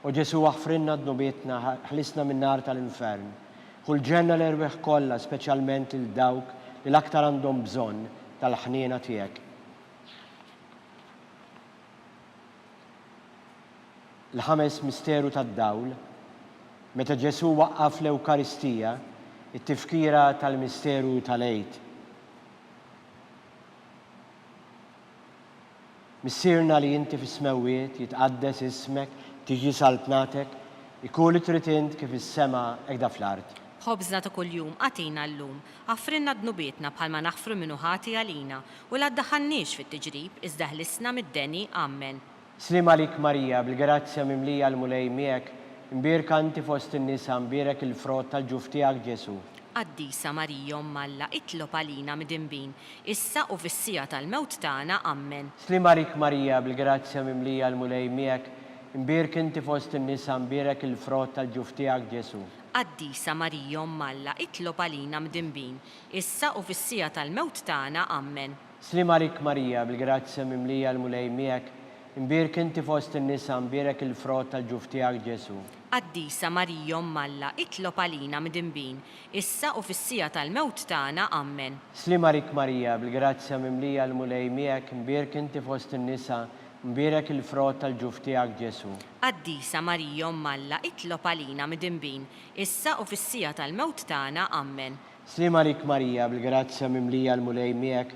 O Ġesù aħfrilna dnubietna, ħlisna min-nar tal-infern. Ħu l-ġenna l-erwieħ kollha, speċjalment lil dawk li l-aktar għandhom bżonn tal-ħniena tiegħek. L-ħames misteru tad-dawl, meta Ġesù waqqaf l-Ewkaristija, it-tifkira tal-misteru tal-Għid. Missierna li inti fis-smewwiet, jitqaddes ismek, tiġi saltnatek, ikun li trid int kif fis-sema hekk da fl-art. Ħobżna ta' kuljum agħtina llum. Aħfrilna dnubietna bħalma naħfru min hu ħati għalina, u la ddaħħalniex fit-tiġrib, iżda ħlisna mid-deni. Ammen. Sliem għalik Marija, bil-grazzja mimlija l-Mulej miegħek, imbierka inti fost in-nisa, mbierek il-frott tal-ġuf tiegħek Ġesù. Qaddisa Marija Omm Alla itlob għalina midinbin, issa u fis-siegħa tal-mewt tagħna. Ammen. Sliem għalik Marija, bil-grazzja mimlija l-Mulej miegħek, imbierka inti fost in-nisa, mbierek il-frott tal-ġuf tiegħek Ġesù. Qaddisa Marija Omm Alla itlob għalina midinbin, issa u fis-siegħa tal-mewt tagħna. Ammen. Sliem għalik Marija, bil-grazzja mimlija l-Mulej miegħek, imbierka inti fost in-nisa, mbierek il-frott tal-ġuf tiegħek Ġesù. Qaddisa Marija Omm Alla, itlob għalina midinbin, issa u fis-siegħa tal-mewt tagħna. Ammen. Sliem għalik Marija, bil-grazzja mimlija l-Mulej miegħek, imbierka inti fost in-nisa, mbierek il-frott tal-ġuf tiegħek Ġesù. Qaddisa Marija Omm Alla, itlob għalina midinbin, issa u fis-siegħa tal-mewt tagħna. Ammen. Sliem għalik Marija, bil-grazzja mimlija l-Mulej miegħek,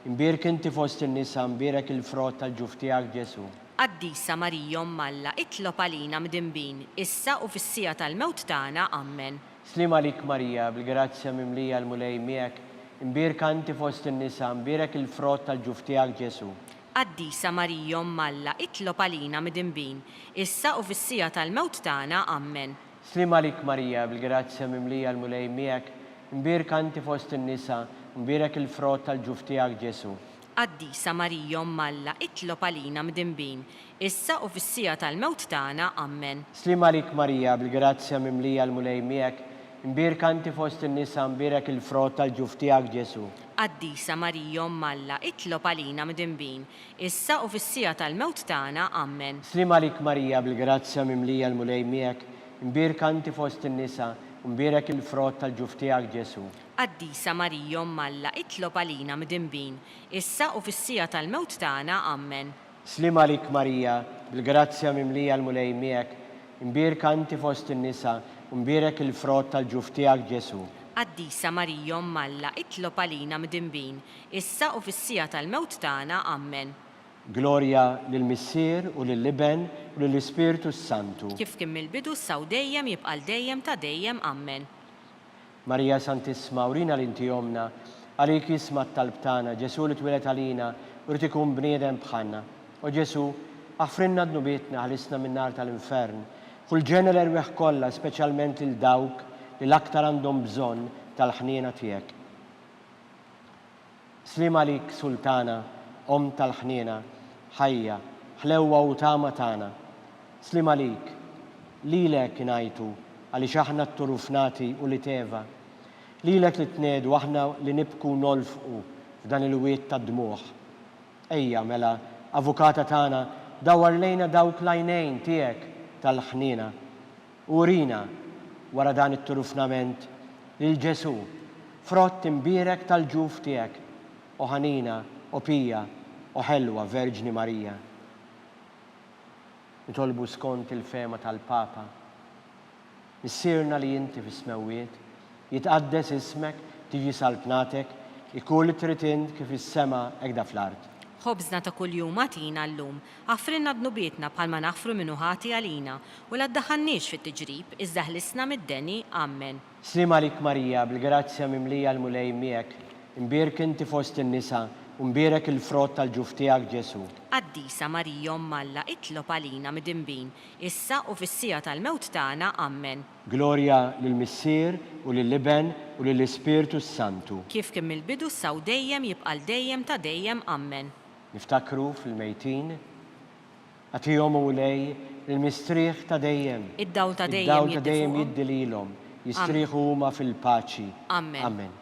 imbierka inti fost in-nisa, mbierek il-frott tal-ġuf tiegħek Ġesù. Qaddisa Marija Omm Alla, itlob għalina mdinbin, issa u fis-siegħa tal-mewt tagħna. Ammen. Sliem għalik Marija, bil-grazzja mimlija l-Mulej miegħek, imbierka inti fost in-nisa, mbierek il-frott tal-ġuf tiegħek Ġesù. Qaddisa Marija Omm Alla, itlob għalina midinbin, issa u fis-siegħa tal-mewt tagħna. Ammen. Sliem għalik Marija, bil-grazzja mimlija l-Mulej miegħek, imbierka inti fost in-nisa, u mbierek il-frott tal-ġuf tiegħek Ġesù. Qaddisa Marija Omm Alla, itlob għalina mdinbin, issa u fis-siegħa tal-mewt tagħna. Ammen. Sliem għalik Marija, bil-grazzja mimlija l-Mulej miegħek, imbierka inti fost in-nisa, mbierek il-frott tal-ġuf tiegħek Ġesù. Qaddisa Marija Omm Alla, itlob għalina mdinbin, issa u fis-siegħa tal-mewt tagħna. Ammen. Sliem għalik Marija, bil-grazzja mimlija l-Mulej miegħek, imbierka inti fost in-nisa, u mbierek il-frott tal-ġuf tiegħek Ġesù. Qaddisa Marija Omm Alla, itlob għalina mdinbin, issa u fis-siegħa tal-mewt tagħna. Ammen. Sliem għalik Marija, bil-grazzja mimlija l-Mulej miegħek, imbierka inti fost in-nisa, u mbierek il-frott tal-ġuf tiegħek Ġesù. Qaddisa Marija Omm Alla, itlob għalina mdinbin, issa u fis-siegħa tal-mewt tagħna. Ammen. Glorja lill-Missier u lill-Iben u lill-Ispirtu s-Santu. Kif kien mill-bidu issa u dejjem jibqa' għal dejjem ta' dejjem. Ammen. Marija Santissma, urina li inti Ommna, għalik jisma' t-talb tagħna, Ġesù li twieled għalina u ried ikun bniedem bħalna. O Ġesù, aħfrilna dnubietna, ħlisna min-nar tal-infern. Ħu l-ġenna l-erwieħ kollha, speċjalment lil dawk li l-aktar għandhom bżonn tal-ħniena tiegħek. Sliem għalik Sultana, Omm tal-ħniena, ħajja, ħlewwa u tama tagħna. Sliem għalik. Lilek ingħajtu, għaliex aħna t-turufnati ulied Eva. Lilek li tniegħdu aħna li nibku u nolfqu f'dan il-wied tad-dmugħ. Ejja, mela, Avukata tagħna, dawwar lejna dawk l-għajnejn tiegħek tal-ħniena. U urina, wara dan it-turufnament, lil Ġesù, frott imbierek tal-ġuf tiegħek, o ħanina, o pija, o ħelwa Verġni Marija. Nitolbu skont il-fehma tal-Papa. Missierna li inti fis-smewwiet, jitqaddes ismek, tiġi saltnatek, ikun li trid int kif fis-sema hekk da fl-art. Ħobżna ta' kuljum agħtina llum. Aħfrilna dnubietna bħalma naħfru min hu ħati għalina, u la ddaħħalniex fit-tiġrib, iżda ħlisna mid-deni. Ammen. Sliem għalik Marija, bil-grazzja mimlija l-Mulej miegħek, imbierka inti fost in-nisa, U mbierek il-frott tal-ġuf tiegħek, Ġesù. Qaddisa Marija Omm Alla itlob għalina midinbin, issa u fis-siegħa tal-mewt tagħna. Ammen. Glorja lill-Missier, u lill-Iben, u lill-Ispirtu s-Santu. Kif kien mill-bidu issa u dejjem jibqa' għal dejjem ta' dejjem. Ammen. Niftakru fil-mejtin. Agħtihom, o Mulej, il-mistrieħ ta' dejjem. Id-dawl ta' dejjem Id-dawl ta' jiddi dejjem fuqhom. jiddi lilhom. Ammen. Jistrieħu huma fil-paċi. Ammen. Ammen.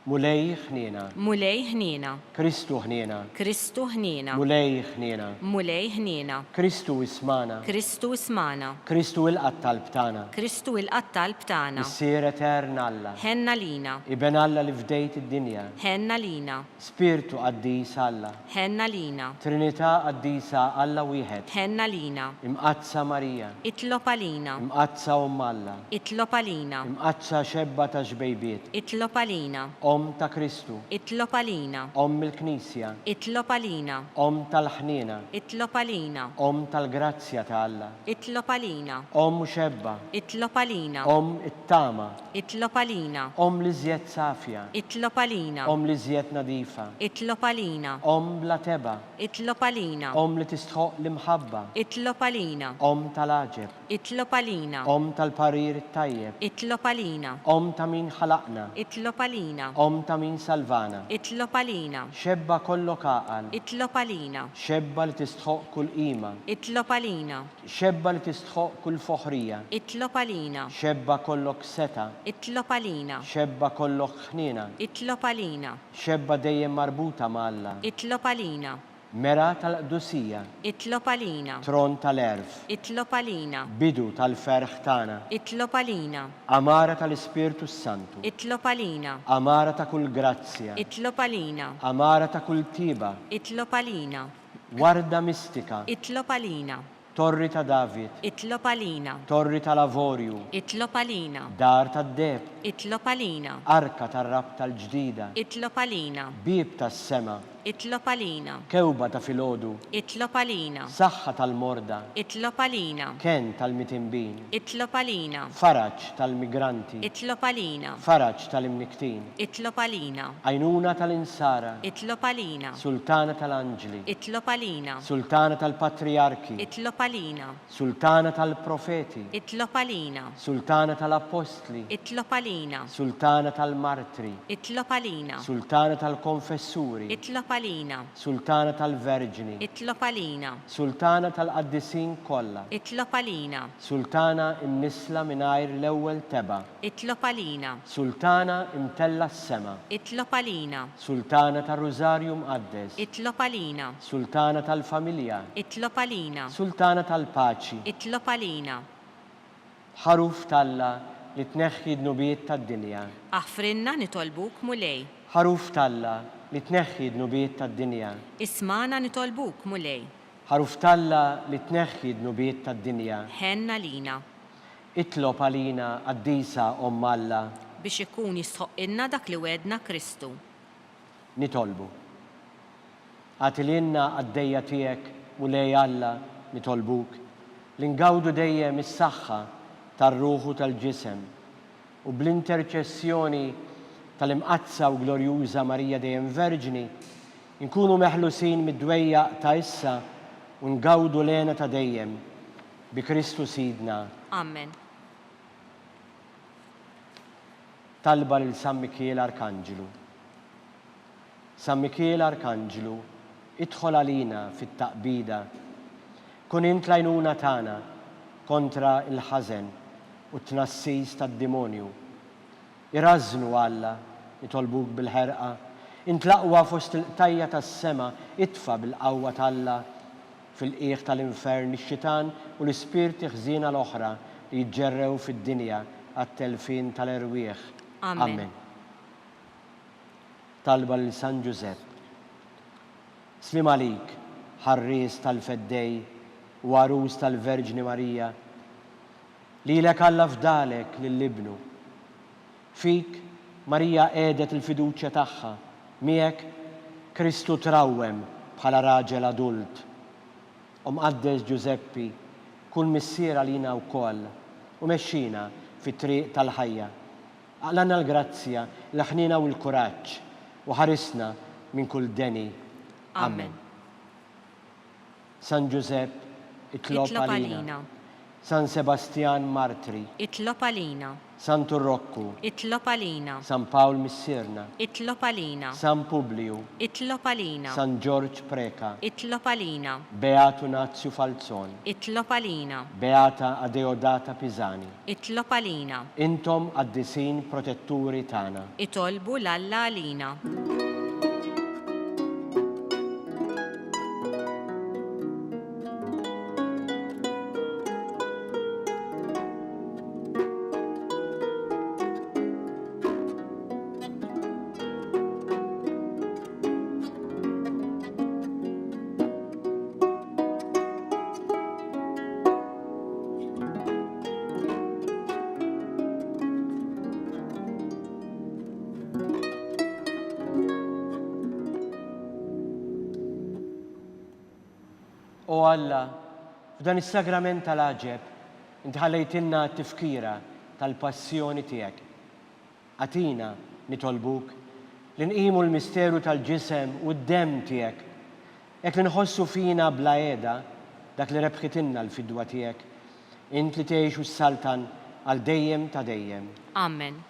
Mulej ħniena. Mulej ħniena. Kristu ħniena. Kristu ħniena. Mulej ħniena. Mulej ħniena. Kristu ismagħna. Kristu ismagħna. Kristu ilqa' t-talb tagħna. Kristu ilqa' t-talb tagħna. Missier etern Alla. Ħenn għalina. Iben Alla li fdejt id-dinja. Ħenn għalina. Spirtu qaddis Alla. Ħenn għalina. Trinità qaddisa Alla wieħed. Ħenn għalina. Imqaddsa Marija. Itlob għalina. Imqaddsa Omm Alla. Itlob għalina. Imqaddsa xebba ta' xbejbiet. Itlob għalina. Omm ta' Kristu. Itlob għalina. Omm il-Knisja. Itlob għalina. Omm tal-ħniena. Itlob għalina. Omm tal-grazzja ta' Alla. Itlob għalina. Omm u xebba. Itlob għalina. Omm it-tama. Itlob għalina. Omm l-iżjed safja. Itlob għalina. Omm l-iżjed nadifa. Itlob għalina. Omm bla tebgħa. Itlob għalina. Omm li tistħoqq l-imħabba. Itlob għalina. Omm tal-għaġeb. Itlob għalina. Omm tal-parir it-tajjeb. Itlob għalina. Omm ta' min ħalaqna. Itlob għalina. Omm ta' min salvana. Itlob għalina. Xebba kollok għaqal. Itlob għalina. Xebba li tistħoqq kull qima. Itlob għalina. Xebba li tistħoqq kull foħrija. Itlob għalina. Xebba kollok setgħa. Itlob għalina. Xebba kollok ħniena. Itlob għalina. Xebba dejjem marbuta ma' Alla. Itlob għalina. Mera tal-qdusija. Itlob għalina. Tron tal-għerf. Itlob għalina. Bidu tal-ferħ tagħna. Itlob għalina. Għamara tal-Ispirtu s-Santu. Itlob għalina. Għamara ta' kull grazzja. Itlob għalina. Għamara ta' kull tjieba. Itlob għalina. Warda mistika. Itlob għalina. Torri ta' David. Itlob għalina. Torri tal-avorju. Itlob għalina. Dar tad-deheb. Itlob għalina. Arka tar-rabta l-ġdida. Itlob għalina. Bieb tas-sema. Itlob għalina. Kewba ta' filgħodu. Itlob għalina. Saħħa tal-morda. Itlob għalina. Kenn tal-mitinbin. Itlob għalina. Faraġ tal-migranti. Itlob għalina. Faraġ tal-imnikktin. Itlob għalina. Għajnuna tal-insara. Itlob għalina. Sultana tal-anġli. Itlob għalina. Sultana tal-patrijarki. Itlob għalina. Sultana tal-profeti. Itlob għalina. Sultana tal-appostli. Itlob għalina. Sultana tal-martri. Itlob għalina. Sultana tal-konfessuri. Itlob għalina. Sultana tal-verġni. Itlob għalina. Sultana tal-qaddisin kollha. Itlob għalina. Sultana imnissla mingħajr l-ewwel tebgħa. Itlob għalina. Sultana imtellgħa s-sema. Itlob għalina. Sultana tar-Rużarju Mqaddes. Itlob għalina. Sultana tal-familja. Itlob għalina. Sultana tal-paċi. Itlob għalina. Ħaruf t'Alla li tneħħi d-dnubiet tad-dinja. Aħfrilna nitolbuk Mulej. Ħaruf t'Alla li tneħħi d-dnubiet tad-dinja. Ismagħna nitolbuk Mulej. Ħaruf t'Alla li tneħħi d-dnubiet tad-dinja. Ħenn għalina. Itlob għalina Qaddisa Omm Alla. Biex ikun jistħoqqilna dak li wegħdna Kristu. Nitolbu. Agħti lilna qaddejja tiegħek, Mulej Alla, nitolbuk, li ngawdu dejjem is-saħħa tar-ruħ u tal-ġisem, u bl-interċessjoni tal-Imqaddsa u Glorjuża Marija Dejjem Verġni, inkunu meħlusin mid-dwejjaq ta' issa u ngawdu l-hena ta' dejjem. Bi Kristu Sidna. Amen. Talba lil San Mikiel Arkanġlu. San Mikiel Arkanġlu, idħol għalina fit-taqbida. Kun int l-għajnuna tagħna kontra l-ħażen u t-tnassis tad-dimonju. Irażżnu, Alla, nitolbuk bil-ħerqa, int l-aqwa fost il-qtajja' tas-sema, itfa' bil-qawwa t'Alla fil-qiegħ tal-infern ix-xitan u l-ispirti ħżiena l-oħra li jiġġerrew fid-dinja għat-telfien tal-erwieħ. Amen. Talba lil San Ġużepp. Sliem għalik, ħarries tal-Feddej u għarus tal-Verġni Marija. Lilek Alla fdalek lil Ibnu. Fik, Marija qiegħdet il-fiduċja tagħha, miegħek, Kristu trawwem bħala raġel adult. O Mqaddes Ġużeppi, kun missier għalina wkoll u mexxina fit-triq tal-ħajja. Aqlagħna l-grazzja, il-ħniena u l-kuraġġ. U ħarisna minn kull deni. Amen. San Ġużepp, itlob Itlob għalina. għalina. San Sebastjan Martri. Itlob għalina. Santu Rokku. Itlob għalina. San Pawl Missierna. Itlob għalina. San Publiju. Itlob għalina. San Ġorġ Preca. Itlob għalina. Beatu Nazju Falzon. Itlob għalina. Beata Adeodata Pisani. Itlob għalina. Intom qaddisin protetturi tagħna. Itolbu 'l Alla għalina. O Alla, f'dan is-sagrament tal-għaġeb, inti ħallejtilna t-tifkira tal-passjoni tiegħek. Agħtina, nitolbuk, li nqimu l-misteru tal-ġisem u d-demm tiegħek, hekk li nħossu fina bla qiegħda dak li rebħitilna l-fidwa tiegħek, int li tgħix u ssaltan għal dejjem ta' dejjem. Amen.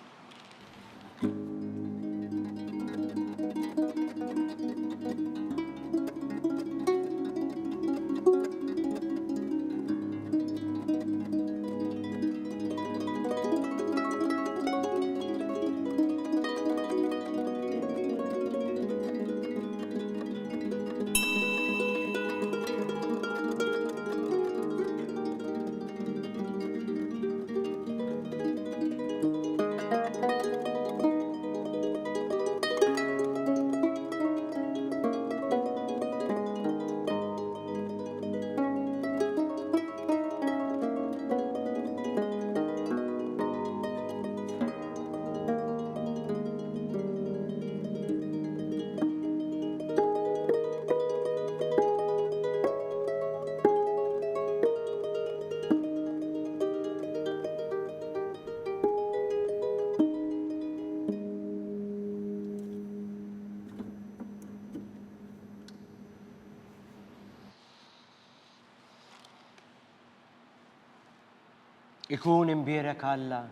Ikun imbierek Alla,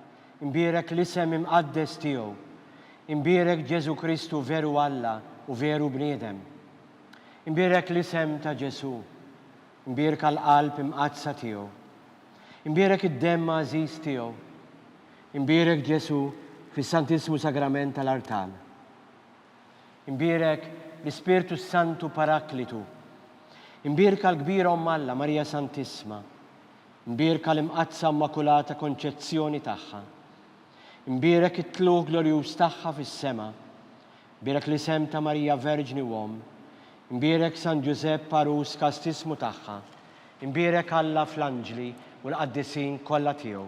imbierek l-isem imqaddes tiegħu. Imbierek Ġesù Kristu veru Alla u veru bniedem. Imbierek l-isem ta' Ġesù, imbierka l-qalb imqaddsa tiegħu. Imbierek id-demm għażiż tiegħu. Imbierek Ġesù fis-Santissmu Sagrament tal-Artal. Imbierek l-Ispirtu s-Santu Paraklitu. Imbierka l-kbira Omm Alla, Marija Santissma. Imbierka l-Imqaddsa Immakulata Konċezzjoni tagħha. Imbierek it-tlugħ glorjuż tagħha fis-sema. Imbierek l-isem ta' Marija Verġni u Omm. Imbierek San Ġużepp għarus kastissmu tagħha. Imbierek Alla fl-anġli u l-qaddisin kollha tiegħu.